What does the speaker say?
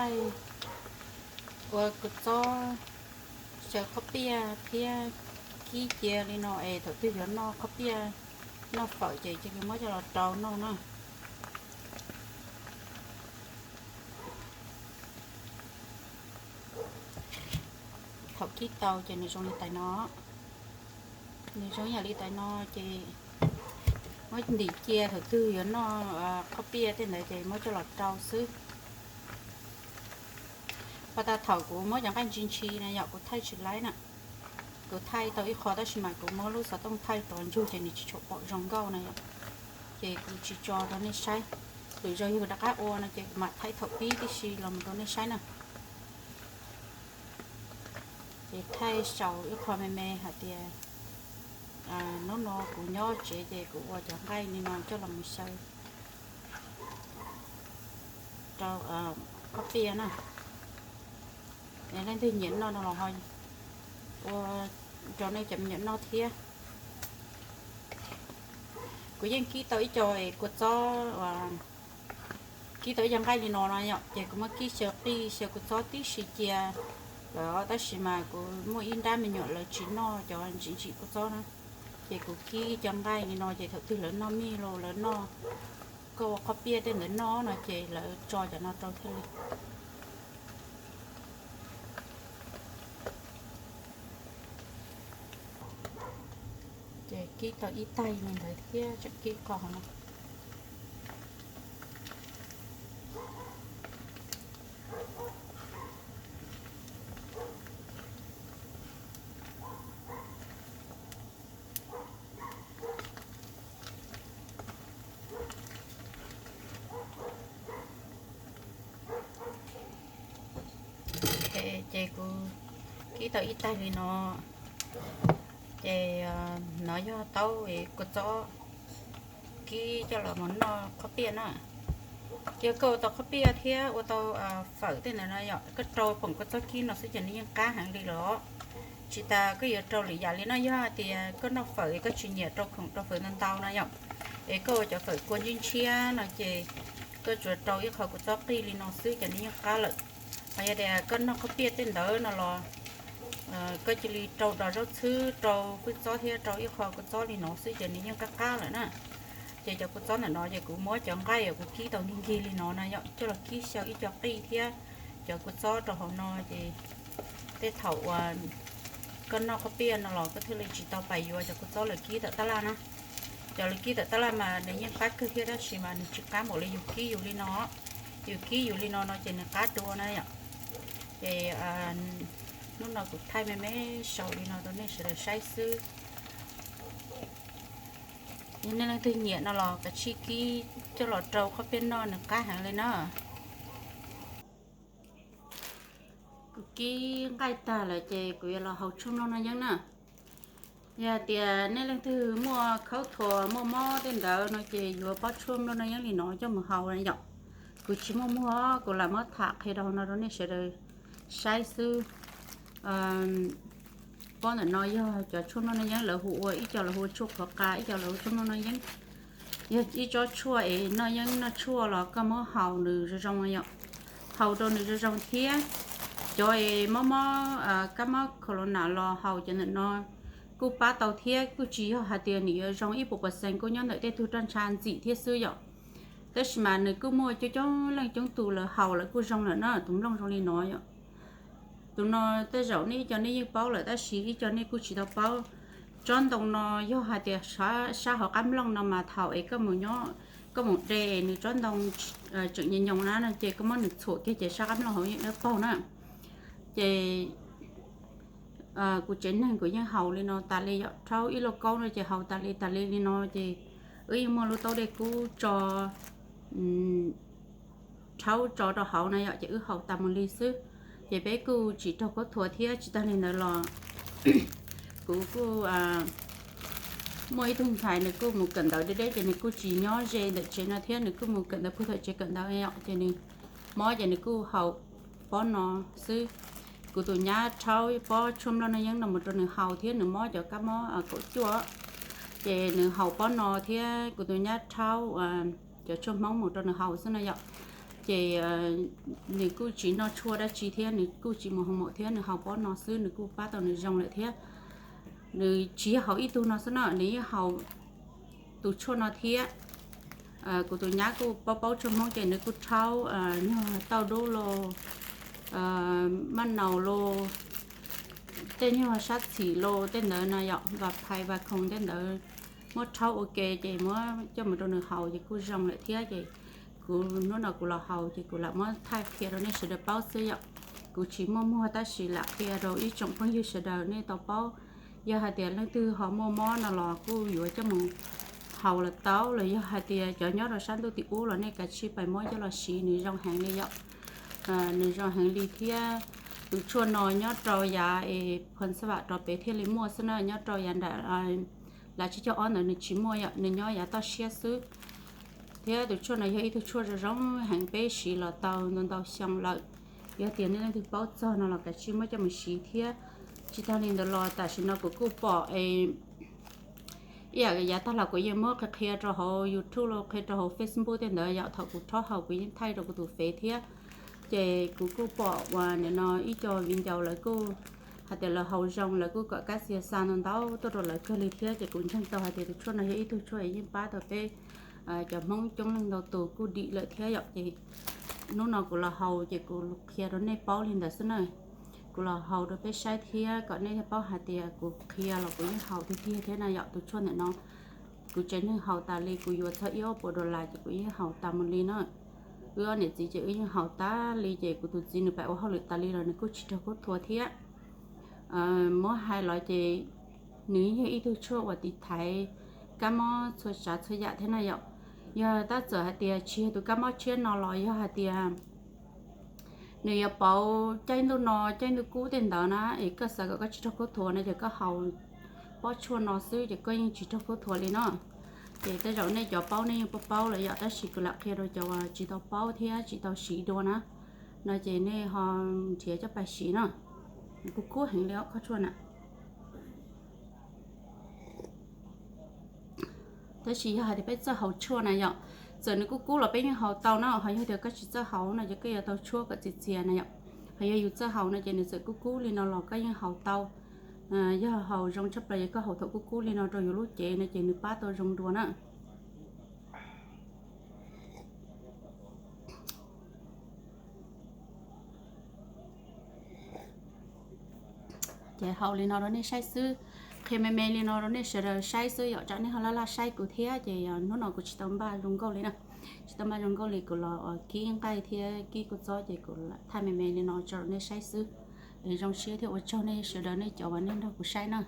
Thaij ua kua txob xyaw qhob piaj thiab kib cia li no es thaum twg yuav noj qhob piaj noj fawm ces cia li muab coj los rau noj na. Thaum kib tau ces nws zoo li tais no, nws zoo yam li tais no ces muab ntim cia, thaum twg yuav noj qhob piaj tej ntawd ces muab coj los rau xwb. Pas tas thaum kuv muab cov nqaij ntshi ntshi na yom, kuv thaij tsis laib na. Kuv thaij tau ib qho tab sis mas kuv muab lub xov tooj thaij tov ntsug ces nws tsis tshua pom zoo nkauj na yom. Ces kuv tsis tso rau nej saib. Lwm zaus yog rov qab ua no ces kuv mam thaij thaum pib tib si los mus rau nej saib na. Ces thaij xyaum ib qho me me hais tias hnub no kuv nyob tsev ces kuv ua cov nqaij li no coj los mus xyaw rau qhob piaj na. Leej twg nyiam noj no los ho ua rau nej cov me nyuam noj thiab. Kuv yeej kib tau ib co kua txob, kib tau ib co nqaij li no no yom, ces kuv muab kib xyaw qij xyaw kua txob tib si cia lawm, tab sis mas kuv muaj ib nrab me nyuam lawv tsis noj cov ntsim ntsim kua txob na, ces kuv kib ib co nqaij li no ces thaum twg lawv noj mij los lawv noj, koj ua qhob piaj tej ntawd noj no ces lawv tso cov no rau thiaj li. Ces kib tau ib taig li ntawd thiab tseem kib qho no. Ces kuv kib tau ib taig li no, ces no yog taub kua txob kib coj los mus noj qhob piaj na. Ces koj ua tau qhob piaj thiab ua tau fawm tej ntawd no yom, koj rau poom kua txob kib no xwb ces nws yeej qab heev li los. Tsis tas koj yuav rau lwm yam li no, yog hais tias koj noj fawm es koj tsis nyiam rau khoom rau fawm ntau ntau no yom, es koj ua cov fawm kua ntshiab ntshiab no ces koj tsuas rau ib qho kua txob qij li no xwb ces nws yeej qab lawm. Ho yog tias koj noj qhob piaj tej ntawd no los koj cia li rau dos zaub txhwb, rau hwj txob thiab rau ib qho kua txob li no xwb ces nws yeej qab qab lawm na. Ces cov kua txob ntawm no ces kuv muab cov nqaij uas kuv kib tau nkig nkig li no na yom coj los kib xyaw ib co qij thiab cov kua txob rau hauv no ces tej thaum uas koj noj qhob piaj no los koj thiaj li tsis tau pais yuav cov kua txob lawv kib tawm tab laj na. Cov lawv kib tawm tab laj mas nws yeej qab kawg thiab tab sis mas nws tsis qab npaum li yus kib yus li no. Yus kib yus li no no ces nws qab dua na yom. Ces hnub no kuv thaij me me saum li no rau nej sawv daws saib xwb. Yog nej leej twg nyiam no los kav tsij kib coj los rau qhob piaj noj, nws qab heev li na. Kuv kib nqaij tag lawm ces kuv yuav los hau tshuaj nplooj noj yeeb na. Yog tias nej leej twg muaj khaub thuas muaj mob tej ntawd no ces yuav pob tshuaj nplooj noj yeeb li no coj mus hau na yom. Kuv tsis muaj muag, kuv lam muab tham qhia rau no rau nej sawv daws saib xwb. Pob ntawm no yog cov tshuaj nplooj noj yeeb lawv hu ua, ib co lawv hu ua tshuaj qhuav qa, ib co lawv hu tshuaj nplooj noj yeeb. Yog ib tsob tshuaj es noj yeeb noj tshuaj los koj muab haus nws zoo zoo yom, haus rau nws zoo zoo thiab. Cov es mob mob kab mob corona los haus cov ntawm no kuj pab tau thiab, kuj tsis yog hais tias nws yuav zoo ib puas percent, kuj nyob ntawm tej tug roj ntsha ntxim thiab xwb yom. Tab sis mas nws kuj muaj coob coob leej coob tus lawv haus lawv kuj zoo lawm na, tus nplooj zoo li no yom. Tus no tej zaum nej ib co nej yeej paub lawm tab sis ib co nej kuj tsis tau paub. Tsob ntoo no yog hais tias sab hauv qab nplooj no mas thaum es koj mus nyob, koj mus de es nws tsob ntoo tseem nyoos nyoos na no ces koj muab nws txhuam kiag ces sab qab nplooj hauv yeej dawb paug na. Ces kuv tsev neeg kuv yeej haus li no tas li yom, rhaub ib lauj kaub no ces haus tas li tas li li no ces wb yeej muaj lub taub dej kub tso, rhaub tso rau hauv na yom, ces wb haus tas mus li xwb. Ces peb kuj tsis raug khaub thuas thiab. Tsis tag li ntawd los kuv kuj muaj ib tug ntxhais nws kuj mus kawm ntawv deb deb ces nws kuj tsis nyob ze ntawm tsev no thiab, nws kuj mus kawm ntawv puag tom tsev kawm ntawv yom, ces nws mob ces nws kuj haus pob no xwb. Kuv tus nyab rhaub pob tshuaj nplooj noj yeeb no mus rau nws haus thiab, nws mob cov kab mob kaum cuaj, ces nws haus pob no thiab kuv tus nyab rhaub cov tshuaj Hmoob mus rau nws haus xwb no yom. Ces nws kuj tsis noj tshuaj dab tsi thiab, nws kuj tsis mus hoo maum thiab, nws haus pob no xwb nws kuj pab tau nws zoo lawm thiab. Nws tsis yog haus ib tug no xwb no, nws yeej haus tus tshuaj no thiab. Kuv tus nyab kuj paub paub tshuaj Hmoob ces nws kuj rhaub nyuag tauj dub los, maj naus los, tej nyuag sab txhim los tej ntawd no yom, vas phais vas khoom tej ntawd, muab rhaub ua ke ces muab coj mus rau nws haus ces kuj zoo lawm thiab. Ces kuv hnub no kuv los haus ces kuv lam muab thaij qhia rau nej sawv daws paub xwb yom. Kuv tsis muaj muag tab sis lam qhia rau ib tsoom phooj ywg sawv daws nej tau paub. Yog hais tias leej twg ho muaj mob no los kuj yuav coj mus haus los tau, los yog hais tias cov nyob rau sab ntuj tim ub los nej kav tsij pais muab coj los siv, nws zoo heev li yom. Nws zoo heev li thiab. Tus tshuaj no nyob rau yav es phoo xab vam rov pem thiaj li muaj xwb na, nyob rau yav nram lav tsib caug ob ntawd nws tsis muaj yom, nws nyob yav toj siab xwb. Thiab tus tshuaj no yog ib tug tshuaj zoo zoo heev, peb siv los tau ntau ntau xyoo lawm. Yog tias nej leej twg paub txog no los kav tsij muab coj mus siv thiab. Tsis tag li ntawd los tam sim no kuv kuj pom ib yam yav tag los kuv yeej muab qhia qhia rau hauv YouTube los qhia rau hauv Facebook tej ntawd yom, thaum kuv rhaub haus kuv yeej thaij rau kuv tus fev thiab. Ces kuv kuj pom uas nim no ib co viv ncaus lawv kuj hais tias lawv haus zoo, lawv kuj kom kab xia xa ntau ntau tuaj rau lawv kawg li thiab. Ces kuv ntseeg tau hais tias tus tshuaj no yog ib tug tshuaj yeej pab tau peb cov Hmoob coob leej ntau tus kuj dim lawm thiab yom. Ces hnub no kuv los haus ces kuv qhia rau nej paub li ntawd xwb na. Kuv los haus rau peb saib thiab kom nej paub hais tias kuv qhia los kuv yeej haus tiag tiag thiab na yom. Tus tshuaj ntawm no kuv tsev neeg haus tas li, kuv yuav txog ib ob puas dollar ces kuv yeej haus tas mus li na. Wb ob niam txiv ces wb yeej haus tas li, ces kuv tus txiv nws pais ua hauj lwm tas li los nws kuj tsis raug kub thua thiab. Muab hais los ces nws yog ib tug tshuaj uas tiv thaiv kab mob txhua tsav txhua yam thiab na yom. Yog tab txawm hais tias tsis yog tus kab mob tshiab no los yog hais tias nws yuav pauv caij ntuj no caij ntuj kub tej ntawd na, es koj xav kom koj tsis raug kub thua no ces koj haus pob tshuaj no xwb ces koj yeej tsis raug kub thua li no. Ces tej zaum nej cov paub nej yeej paub paub lawm yom, tab sis kuv lam qhia rau cov uas tsis tau paub thiab tsis tau siv dua na, no ces nej ho nrhiav coj pais siv no. Kuj kub heev li ob qhov tshuaj na. Tab sis yog hais tias peb txawj haus tshuaj na yom, txawm nws kub kub los peb yeej haus tau na. Ho yog tias koj tsis txawj haus no ces koj yuav tau tshuab kom txias txias na yom. Ho yog yus txawj haus no ces nws txawm kub kub li no los koj yeej haus tau. Yog haus zoo tshaj plaws ces koj haus thaum kub kub li no rau yus lub cev no ces nws pab tau zoo dua na. Ces haus li no rau nej saib xwb, qhia me me li no rau nej sawv daws saib xwb yom, tsam nej ho laj laj saib kuv thiab. Ces hnub no kuv tsis tau npaj zoo nkauj li na, tsis tau npaj zoo nkauj li, kuv los kib nqaij thiab kib kua txob ces kuv thaij me me li no tso rau nej saib xwb. Es zoo siab thiab ua tsaug nej sawv daws nej cov uas nej nrog kuv saib na.